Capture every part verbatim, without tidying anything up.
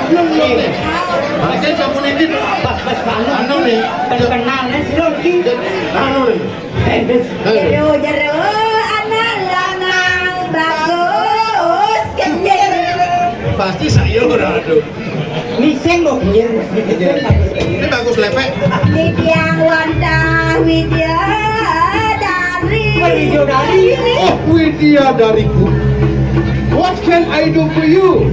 Belum, belum nih. Masih sabun ini. Pas, pas, anu nih. Terkenal nih, si Rocky. Anu nih. Jero, jero, anak lanang bagus kencing. Pasti sayur, aduh. Miseng kok kencing. Ini bagus lepek. Di tiang wantah Widya dari. Widya dari. Oh, Widya dariku. What can I do for you?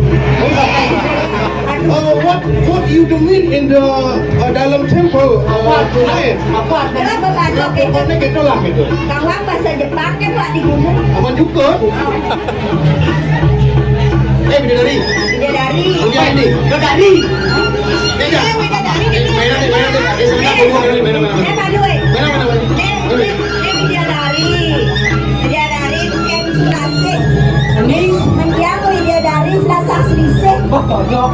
Uh, what what you do mean in the uh, dalam temple uh, tonight? Apa? Apa? Pokoknya gitu lah gitu. Kawan bahasa Jepang kan Pak di gunung. Apa juga? Eh, bidadari. Bidadari. Udah ini. Bidadari. Ya, ya. Bidadari. Mainan, mainan, mainan. Eh, sebentar, tunggu, mainan, mainan, mainan. Eh, Pak Dwi. Mainan, mainan, mainan. Eh, eh, eh, bidadari. Bidadari, bukan Surasih. Ini? Mendiang bidadari, Selasah Selisih. Wah, tojok.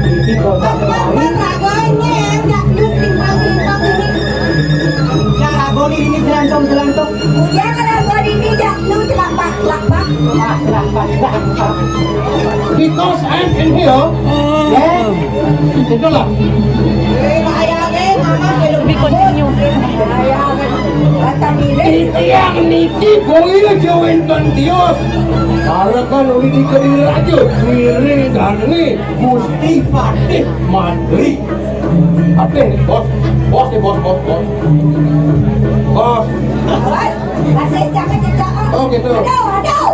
Ini tojok. Apa, apa, ragonya, enggak, lu timbang-timbang ini. Ya, rago ini, ini jelantung-jelantung. Ujang rago ini, jak, lu celapak-celapak. Wah, celapak-celapak. Because I'm in here. Yes. Itulah. Titiang niki boya jawenten tios. Karekan uli dikeri raja, wiridane Gusti Patih Mantri. Patih, bos, bos nih, bos, bos, bos. Bos. Bos, masih jangan cecok. Oh, gitu. Aduh, aduh.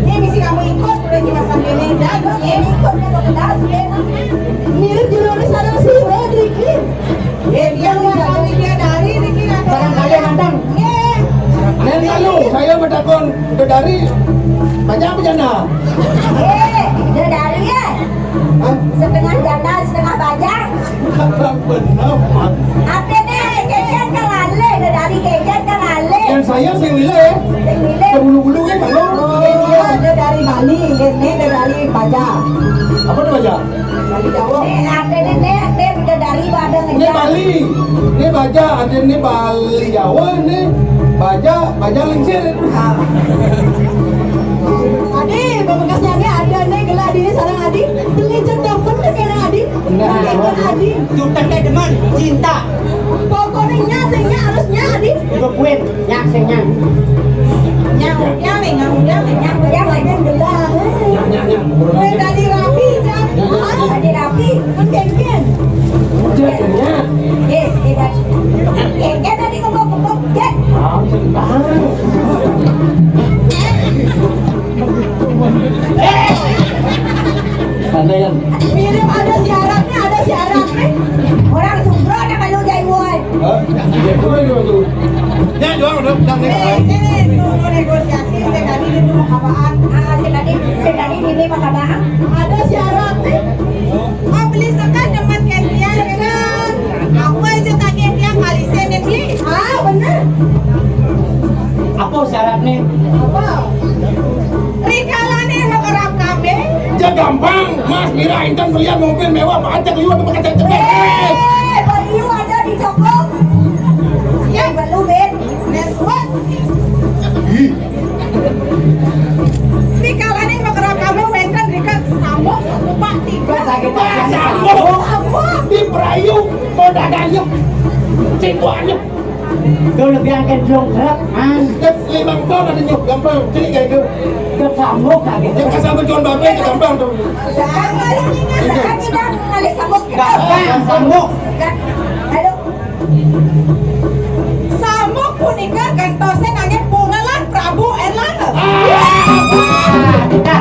Ini mesti kamu ikut, udah cuma sampai ini. Dah, gue ini ikut, gue ke dalam, gue enak. Mirip jurnalis ada si Rodrik, nih. Eh, dia mau tahu dia dari, ini kan. Barangkali hadang. Nih. Nen lalu, saya bertakon, dari baja apa janda? Eh, dia dari, ya? Hah? Setengah janda, setengah bajang. Benar, Pak. Ate ne, kejen kalale, dari kejen kalale. Dan saya sing wile. Sing wile. Bulu-bulu kan kalau. Oh, dia dari Bali, ini dari Baja. Apa tuh Baja? Dari Jawa. Ne, ate ne, ne, ate udah dari Bali. Ne Bali. Ne Baja, ate ne Bali Jawa, ne Baja, Baja Lingsir. Adi, bekasnya ne ada ne gelah di sana Adi. Beli jendong pun kena Adi. Nah, Adi. Juta teh demen, cinta. Pokoknya nya sing nya harus nya, Adi. Udah kuen, nya sing nya. Nya udah, nya udah, nya udah, nya udah. Nya, nya, nya. Udah tadi rapi, Jang. Nya, nya, nya. Ah, tadi rapi. Kan kengken. Udah, nya. Eh, tidak. Kengken tadi kebok-kebok, Jang. Ah, cerita. Santai kan? Mirip ada syaratnya, ada syaratnya. Orang sugro ada kalau jaiwan. Hah? Ya, betul itu, betul. Ya, jual udah, udah, nih. Eh, ini tuh mau negosiasi, saya tadi itu mau kabaan. Ah, saya tadi, saya tadi ini mau kabaan. Ada syaratnya. Oh, beli sekat demen kalian. Sekat. Apa aja tadi yang kali saya beli? Ah, bener. Apa syaratnya? Apa? Rikalane makerap kabeh. Ya gampang, Mas, mira inten belian mobil mewah, pacak liwat sama kacang cebek. Eh, beliau ada di toko. Ya, perlu, Ben. Network. Ih. Rikalane makerap kabeh wenten rikat sambung, lupa tiga. Wah, sambung. Sambung. Di Prayu, mau dagang yuk. Cek banyak. Tuh lebih angkat dong truk, man. Kan lima ton ada nyok gampang, jadi kayak itu. Ke kamu kaget. Ya, asal berjuang bapak itu gampang tuh. Sekarang malam ini, sekarang kita ngalih sambut kita. Gampang, sambut. Aduh. Sambut punika gantosnya nanya Pungalan Prabu Erlangga. Ah, ah, ah.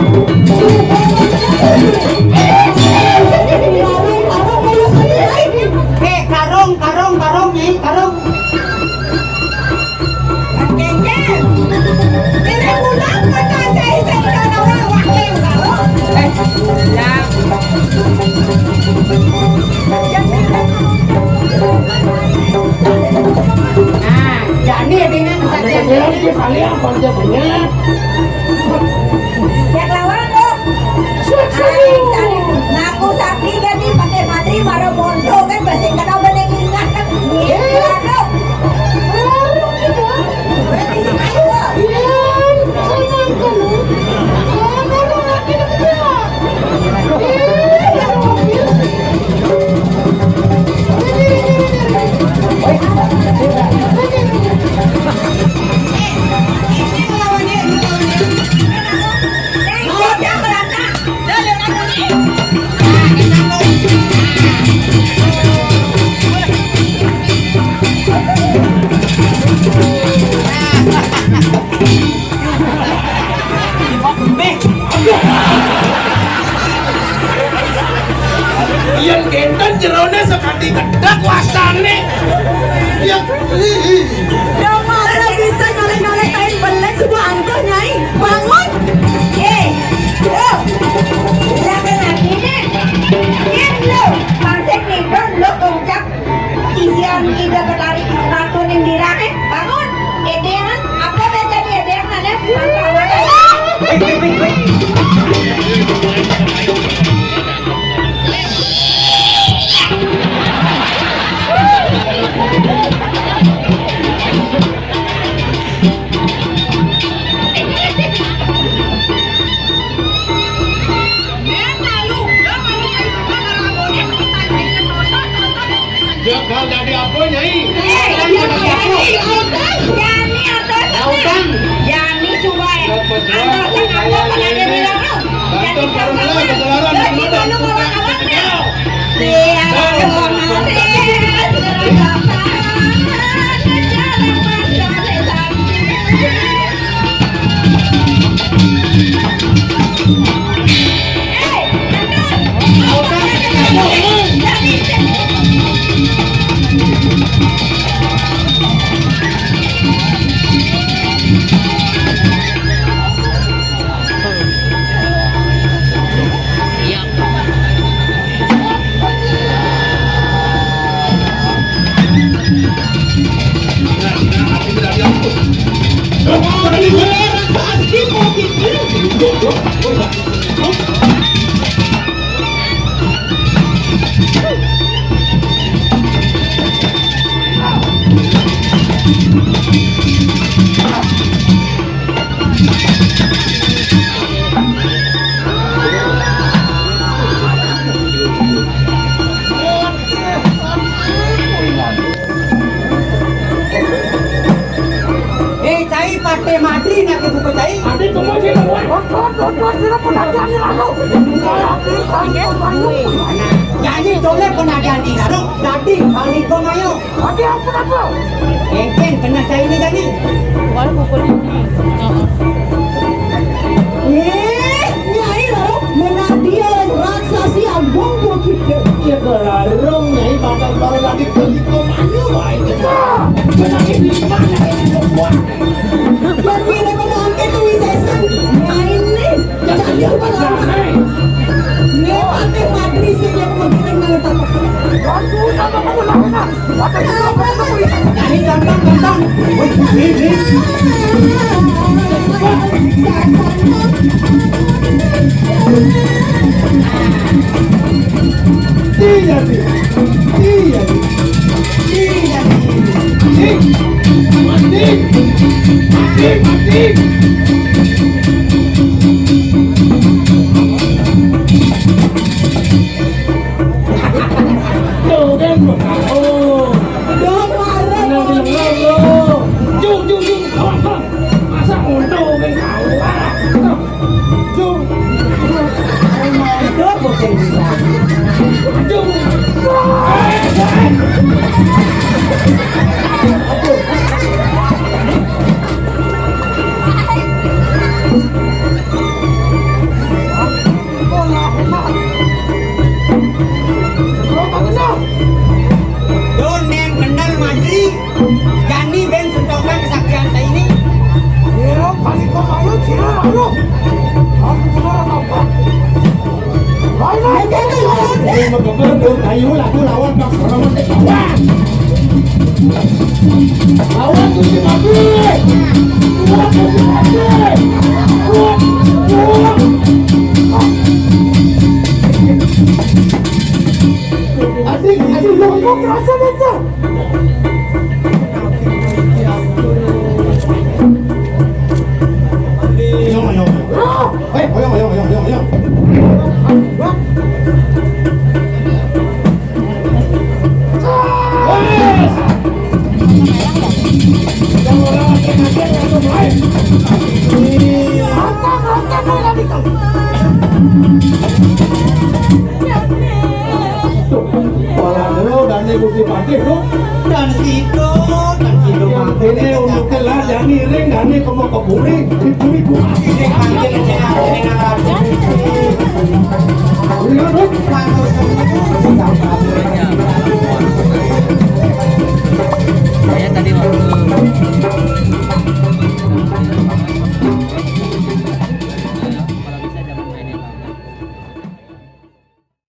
Eh, karung, karung, karung, Nyai, karung. Kengkeng. Ini pulang, mata saya, saya, saya, orang, orang, orang. Eh, ya. Nah, jani dengan saja. Ada yang kali apa dia punya? Yang lawan, loh. Aing saling ngaku sakti kan nih, pakai matri, baru monto kan, pasti kena bening ingat kan. Iya, aduh. Berarti si Ayu, loh. Iya, sayang kan, loh. Kalau mau laki deket ya. Yén kénten jeroné sakadi gedhek wastané. Ya, ih, ih. Ya masa bisa nyolek-nyolek kain belet suba antuh, Nyai? Bangun. Eh, lo, laki-laki né. Yén lo, pangsik nidon lo, ucap sisian Ida Betari Ratu Nindirané. Bangun. Édéangan, apa béda di édéangan, ya? Pantang makan. Dia bakal dadi apa, Nyai? Eh, iya, iya, iya, iya. Jani atas. Lautang. Jani coba ya. Atas apa pernah dia bilang? Banten Parmala, Jogjakarta, Jogjakarta, Jogjakarta. Iya, iya, iya. Eh, cai, Patih Madri nak dibuka, cai. Madri tunggu sih, Bang. Janji toleh pun ada di lalu. Dadi balik kau mayo. Adi ampun apa? Engken kena cai ini, Dani. Bukan pukul ini. Heeh. Eh, Nyai lo, menadia raksasi agung begitu. Ya, kelarung, Nyai, bakal baru lagi ke Liko Manyu, wah, itu. Nah, menarik di mana ini semua? Yang ini menanti tuh wisesan, Nyai nih. Jangan lupa lah. Ini Patih Madri sih yang menggiring nang tapak. Waduh, tambah kamu lah, enak. Waduh, ini apa, apa, apa? Jadi gampang, gampang. Wih, ini. Iya, nih. Iya, nih. Iya, nih. Nih. Mati. Mati, mati. Tuh kan, oh. Dong, marah. Nah, dilengah lo. Jung, jung, jung. Awas, Bang. Masa untung kan kalah. Jung. Aduh, kok kayak bisa. Jung. Don yang kenal Madri, jani ben sentokan kesaktian saya ini. Iya, paling kau malu, cina, aduh. Aku benar apa? Lain, lain. Ini mah bener, Don, ayo, lagu lawan, Bang. Orang mah teh, wah. Awas, Gusti Patih! Kuat, Gusti Patih! Kuat! Kuat! Asik, asik, lo kok kerasa, Bocah? Ayo, ayo, ayo. Ayo, ayo, ayo, ayo, ayo. Tuh, malah dulu dan ibu si Patih tuh. Dan situ, dan situ. Ini untuk telat, dan iring, dan ini kamu ke buri.